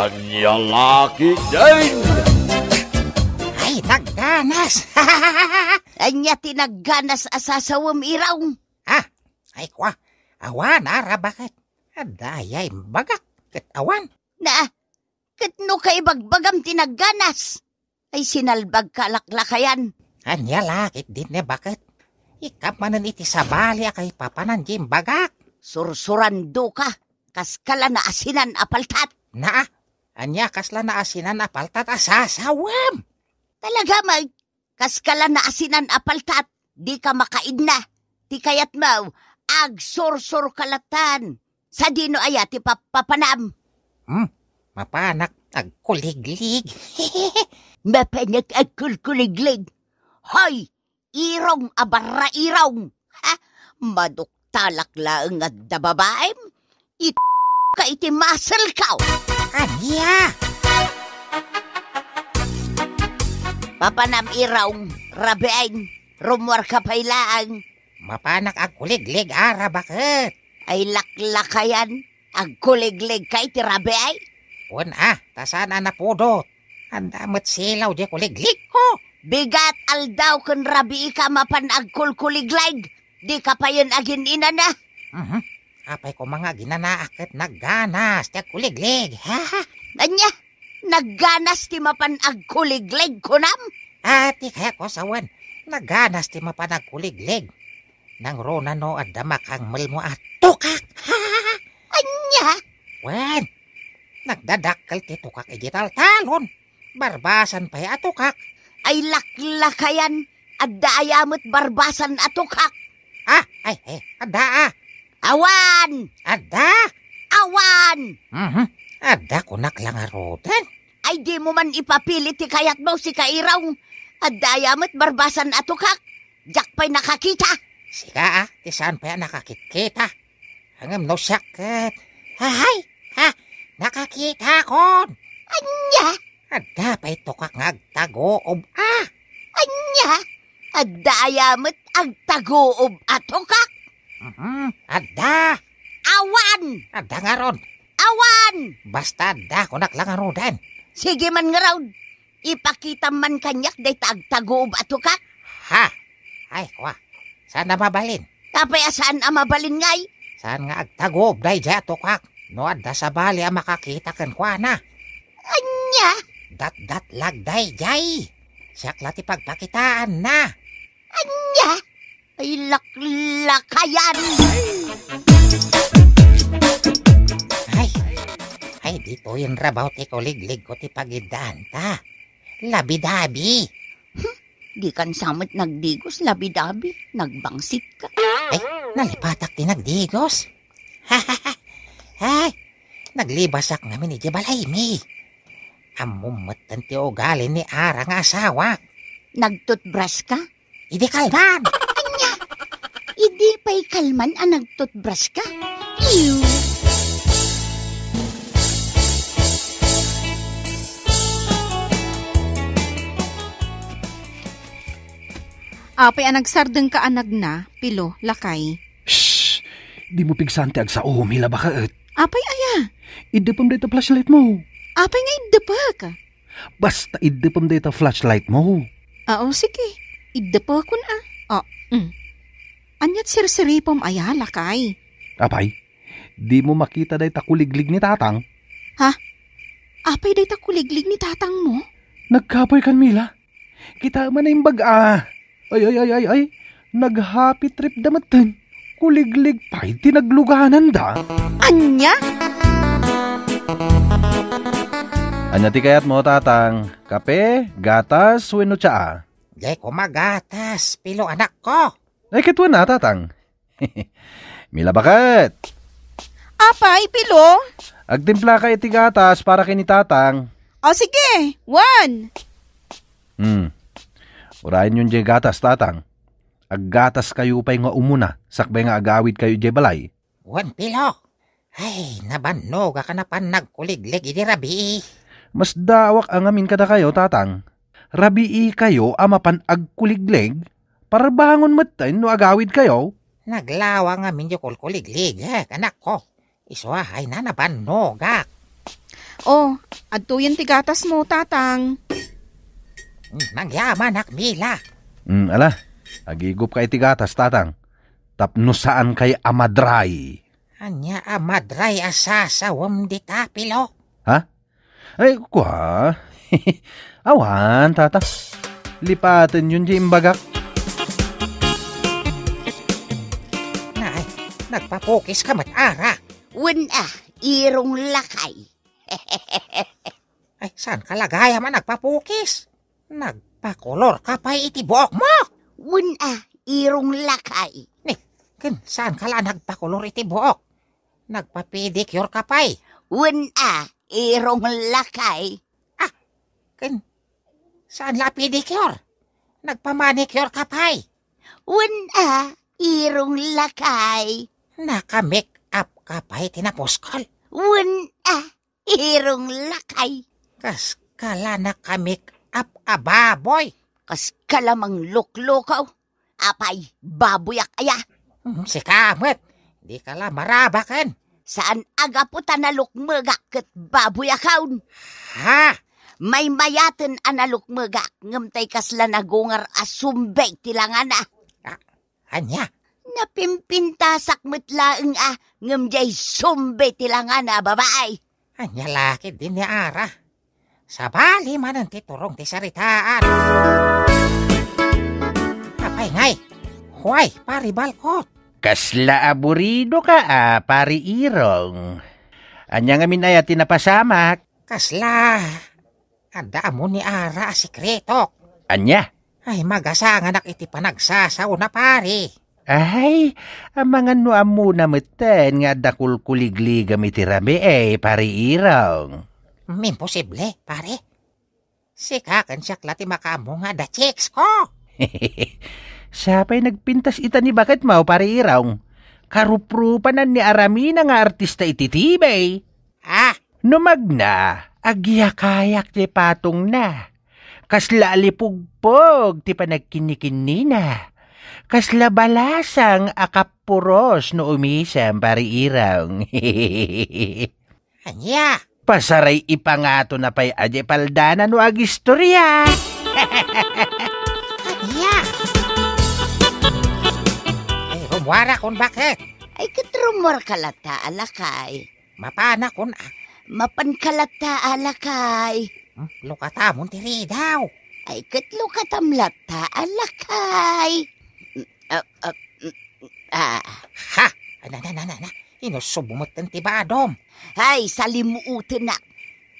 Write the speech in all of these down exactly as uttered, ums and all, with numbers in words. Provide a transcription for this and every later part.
Ania la ketdin? Ay, nagganas! Ania ti nagganas a sasawem, Iraw? Ah, ay kwa, awan, ara, baket? Adda aya imbagak, ket awan. Na, ket no kaibagbagam ti nagganas? Ay, sinalbagka a laklakayan. Ania la ketdin ne, baket? Ikkam manen iti sabali a kaipapanan ti imbagak. Sursurandoka, kas kala naasinan a paltat. Naa, ania kasla naasinan a paltat a sasawem? Talaga, Mike, kas kala naasinan a paltat, dika makaidna. Ti kayatmo, agsursurka latta. Sadino aya ti papapanam? Hmm, mapanak agkuliglig. Mapanak agkulkuliglig. Hoy, irong a barrairong! Ha? Maduktalak laeng nga adda babaem? It ka iti muscle ko! Ania? Papanam, irong, rabiin, rummuarka pay laeng. Mapanak agkuliglig, ara, baket? Ay, laklakayan, agkuliglig ka iti rabii? Wen a, ta saan a napudot. Adda met silaw diay kuligligko. Bigat aldaw ken rabiika mapan agkulkuliglig. Dika payen agin-inana. Mhm. Apay koma nga aginanaak ket nagganas ti agkuliglig. Ania? Nagganas ti mapan agkuliglig, kunam? Ah, ti kayatko sawen, nagganas ti mapan agkuliglig. Nangruna no adda makangmelmo a tukak. Ania? Wen, nagdadakkel ti tukak iti taltalon. Barbasan pay a tukak. Ay, laklakayan, adda aya met barbasan a tukak? Ah, ay, ay, adda, ah. Awan! Adda? Awan! Mhm. Adda, kunak la ngaruden. Ay, dimo man ipapilit ti kayatmo, sika, irong. Adda aya met barbasan a tukak? Diak pay nakakita. Sika, ah, ti saan pay a nakakitkita. Ngem no siak ket, ahay, ha, nakakitakon. Ania? Adda pay tukak nga agtaguob a. Ania? Adda aya met agtaguob a tukak? Mhm, adda. Awan! Adda ngarud. Awan! Basta adda, kunak la ngaruden. Sige man ngarud. Ipakitam man kaniak dayta agtaguob a tukak. Ha? Ay, kwa. Saan a mabalin? Apay a saan a mabalin ngay? Saan nga agtaguob daydiay a tukak? No adda sabali a makakita kenkuana. Ania? Datdatlag daydiay. Siak la ti pagpakitaanna. Ania? Ay, laklakayan! Ay, ay, ditoyen rabaw ti kuligligko ti pagiddaanta. Labidabi. Hmm, dikan sa met nagdigos, labidabi. Nagbangsitka. Ay, nalipatak ti nagdigos. Ay, naglibasak ngamin idiay balaymi. Ammom metten ti ugali ni Ara nga asawak. Nagtutbrush ka? Idi kalman. Ania? Idi pay kalman a nagtutbrush ka? Ew! Apay a nagsardengka a nagna, Pilo, lakay? Shh! Dimo pigsan ti agsaom, Mila, baket. Apay aya? Iddepem dayta flashlight mo. Apay nga iddepek? Basta iddepem dayta flashlight mo. Ah, o, sige. Iddepekon a. Ah, mm. Aniat sirsiripem aya, lakay? Apay, dimo makita dayta kuliglig ni Tatang? Ha? Apay dayta kuliglig ni Tatang mo? Nagkapoy kan Mila. Kita man imbag a. Ay, ay, ay, ay, ay. Nag-happy trip da metten. Kuliglig pay ti naglugananda. Ania? Ania ti kayatmo, Tatang? Kape, gatas, wenno tsaa? Diay koma gatas, Pilo, anakko. Ay, ket wen a, Tatang. Mila, baket. Apay, Pilo? Agtimplaka iti gatas para ken ni Tatang. O, sige. Wen. Hmm. Urayenyon diay gatas, Tatang. Aggataskayo pay nga umuna, sakbay nga agawidkayo idiay balay. Wen, Pilo. Ay, nabannogak a napan nagkuliglig idi rabii. Masdaawak a ngamin kadakayo, Tatang. Rabiikayo a mapan agkuliglig, parbangon metten no agawidkayo. Naglawa ngamin diay kulkuligligek, anakko. Isu a, ay, nabannogak. O, Adtoyen ti gatasmo, Tatang. Mm, nagyamanak, Mila. Mm, ala, agigupka iti gatas, Tatang. Tapno saankay a madray. Ania a madray a sasawem dita, Pilo? Ha? Ay, kua. Awan, Tata. Lipatenyon ti imbagak. Nay, nagpapukiska met, Ara. Wen a, irong lakay. Ay, saanka la gayam a nagpapukis? Nagpakolorka pay iti buokmo? Wen a, irong lakay. Ni, ken saanka la nagpakolor iti buok? Nagpa-pedicure ka pay? Wen a, irong lakay. Ah, ken saan la a pedicure? Nagpa-manicure ka pay? Wen a, irong lakay. Naka-make up ka pay ti napuskol? Wen a, irong lakay. Kaska la naka-make up a baboy. Kaska la mangluklukaw. Apay, baboyak aya? Hmm, sika met. Dika la marabaken. Saan a gapu ta nalukmegak ket baboyakon. Ha? Maymayaten a nalukmegak, ngem tay kasla nagungar a sumbeg ti langana. Ah, ania? Napimpintasak met laeng a, ngem diay sumbeg ti langana a babai. Ania la ketdi ni Ara? Sabali manen ti turong ti saritaan. Apay ngay? Huay, Pari Balkot. Kasla aburido ka a, Pari Irong. Ania ngamin aya ti napasamak? Kasla adda ammo ni Ara a sekretok. Ania? Ay, magasanganak iti panagsasaona, pari. Ay, amangan no ammona metten nga adda kulkuligligam iti rabii, Pari Irong. Imposible, pari. Sika ken siak la ti makaammo nga adda chicks ko. Sapay nagpintas ita ni baketmo, Pari Irong. Karuprupanan ni aramina nga artista iti T V. Ah, no magna, agyakayak ti patongna. Kasla alipugpog ti panagkinnikinnina. Kasla balasang a kappuros no umisem, Pari Irong. Ania? Pasaray ipangato na pay a di paldana no agistoria. Ania? Ay, rummuarakon, baket. Ay, ket rummuarka latta, a lakay. Mapanakon a. Mapanka latta, a lakay. Hmm, lukatamon ti ridaw. Ay, ket lukatam latta, a lakay. Mm, ah, ah, mm, ah. Ha? Ana, na, na, na, na. Inusubmo metten ti badom. Ay, salimuotenak.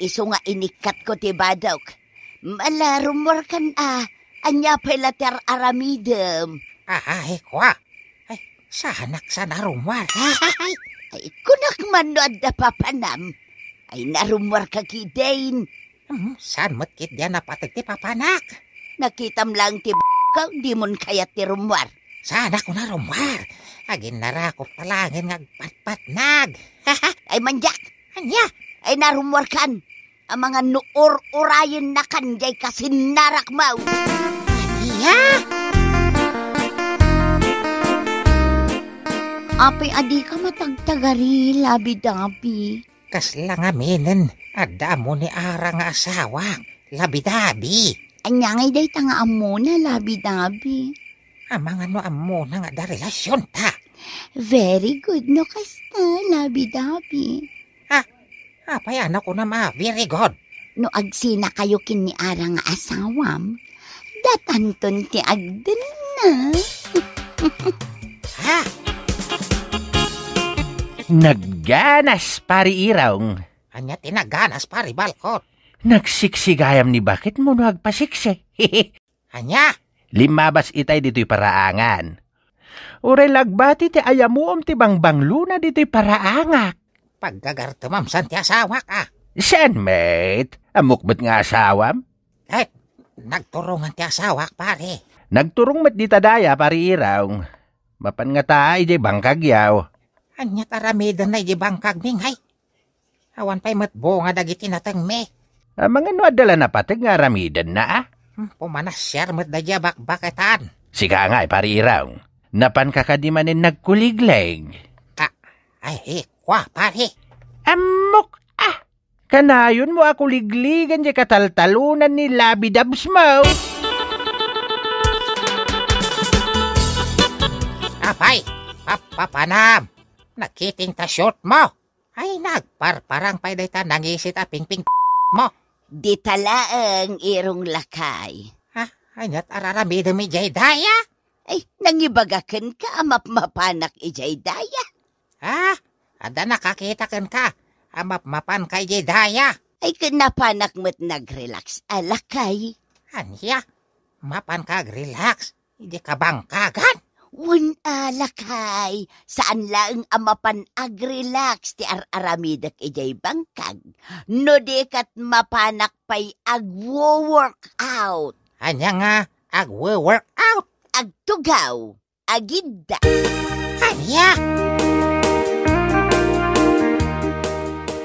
Isu nga inikkatko ti badok. Mala, rummuarkan a. Ania pay la ti ar-aramidem? Ay, kua. Ay, saanak sa narummuar. Ay, kunak man no adda papanam. Ay, narummuarka ketdin. Hmm, saan met ketdi a napateg ti papanak? Nakitam laeng ti b-, ka, dimon kayat ti rummuar. Saanak a narummuar. Aginnarakop ta laengen nga agpatpatnag. Ay, mandiak. Ania? Ay, narummuarkan. Amangan no ur-urayennakan diay kasinnarakmo. Ania? Apay a dika matagtagari, labi-dabi? Kasla ngaminen, adda ammo ni Ara nga asawak, labi-dabi. Ania ngay dayta nga ammona, labi-dabi? Amangan no ammona nga adda relasionta. Very good no kasta, labi-dabi. Ah, apay a nakunam a very good? No agsinakayo ken ni Ara nga asawam, datanton ti agdenna. Ha? Nagganas, Pari Irong. Ania ti nagganas, Pari Balkot? Nagsiksigayam ni baketmo no agpasiksi. Ania? Limmabas itay ditoy paraangan. Uray la agbati ti ayamuom ti bangbanglona ditoy paraangak. Paggagartemam san ti asawak, a? Saan met? Ammok met nga asawam? Ay, nagturongan ti asawak, pare. Nagturong met dita daya, Pari Irong. Mapan ngata idiay bangkagyo. Ania ti aramidenna idiay bangkagmi, ngay? Awan pay met bunga dagiti natengmi. Amangan no adda la napateg nga aramidenna, a? Hmm, pumanasiar met daydiay a bakbaketan. Sika ngay, Pari Irong. Napanka kadi manen nagkuliglig? A, ay, kua, pare. Ammok, a! Kanayonmo a kuligligen diay kataltalonan ni Labidabs mo. Apay, pap-, papanam. Nagkiting ta short mo. Ay, nagparparang pay dayta nangisit a pingping mo. Dita laeng, Irong Lakay. Ha? Ania't ar-aramidem idiay daya? Ay, nangibaga kenka a mapmapanak idiay daya. Ha? Adda nakakita kenka a mapmapanka idiay daya? Ay, ket napanak met nag-relax a, Lakay. Ania? Mapanka ag-relax idiay kabangkagan? Wen a, Lakay, saan laeng a mapan ag-relax ti ar-aramidek idiay bangkag, no di ket mapanak pay agwo-workout. Ania nga agwo-workout? Agtugaw, agidda. Ania?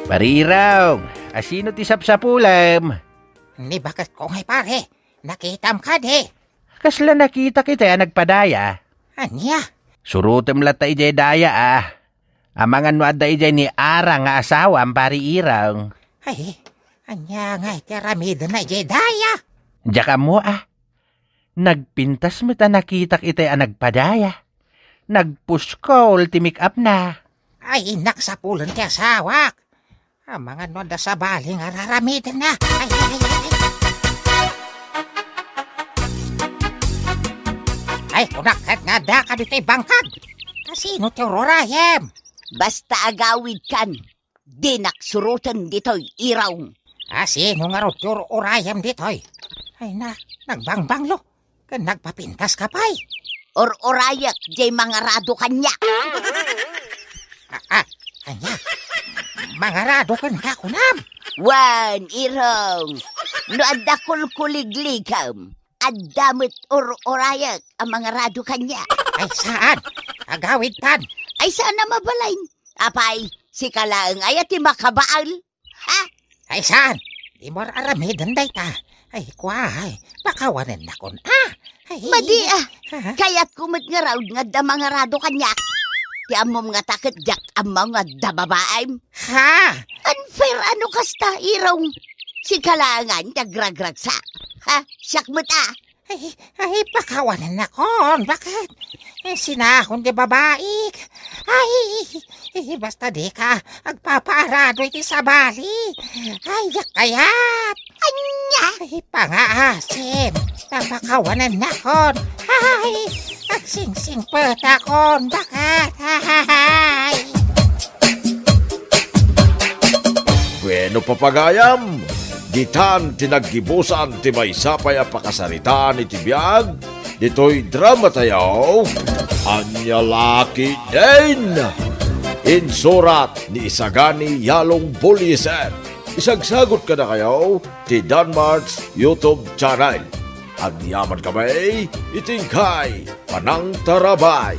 Pari Irong, asino ti sapsapulem? Ni baketko ngay, pare. Nakitam kadi? Kasla nakitak itay a nagpadaya. Ania? Surotem latta idiay daya a. Amangan no adda idiay ni Ara nga asawam, Pari Irong. Ay, ania ngay ti aramidenna idiay daya? Diak ammo a. Nagpintas met a nakitak itay a nagpadaya. Nagpuskol ti make-up na. Ay, innak sapulen ti asawak. Amangan no adda sabali nga ar-aramidenna. Ay, ay, ay, ay, ay. Ay, kunak ket nga adda kaditoy bangkag. Kasino ti ururayem? Basta agawidkan, dinak suroten ditoy, Irong. Asino ngarud ti ururayem ditoy? Ay na, nagbangbanglo. Ken nagpapintas ka pay. Ur-urayek diay mangarado kaniak. Ah, ah, ania? Mangarado kenka kunam? Wen, Irong. No adda kulkuligligem, adda met ur-urayek a mangarado kaniak. Ay, saan? Agawidtan. Ay, saan a mabalin? Apay, sika laeng aya ti makabael? Ha? Ay, saan? Dimo ar-aramiden dayta. Ay, kua, ay, pakawanennakon. Ah! Ay, madi, ah. Ha? Kayatko met ngarud nga adda mangarado kaniak. Ti ammom ngata ket diak ammo nga adda babaim. Ha? Unfair a no kasta, Irong. Sika laengen ti agragragsak. Ha? Siak met, ah. Ay, ay, pakawanennakon. Bakit? Eh, sinahon ti babaik. Ay, eh, basta dika agpapaarado iti sabali. Ay, diak kayat. Ania? Ay, pangaasim. Ta pakawanennakon. Ay, agsingsingpetakon. Bakit? Ay. Bueno, papagayam, ditan ti naggibusan ti maysa pay a pakasaritaan iti biag ditoy drama tayo, Ania La Ketdin. Insurat ni Isagani Yalong Buliser. Isagsagot kadakayo ti Danmart's YouTube channel. Agyaman kami iti inkay panangtarabay.